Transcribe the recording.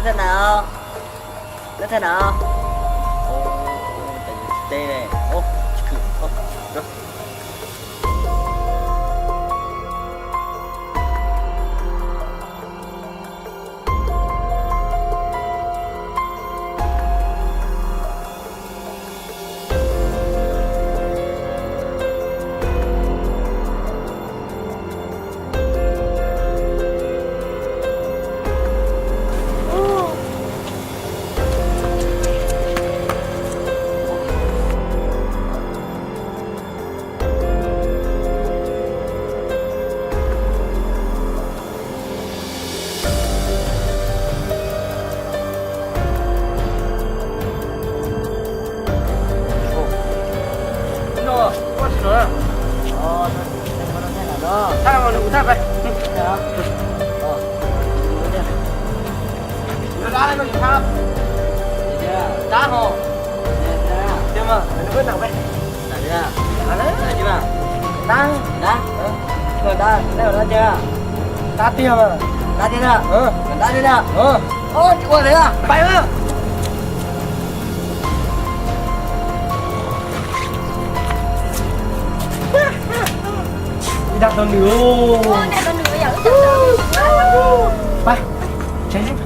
Thaj nav, thaj nav. Tes, tsis khwm. Dab tiag mas. Dab tiag. Dab tiag. Ua li pais mas. Ib dag tau nws. Pais, tsev.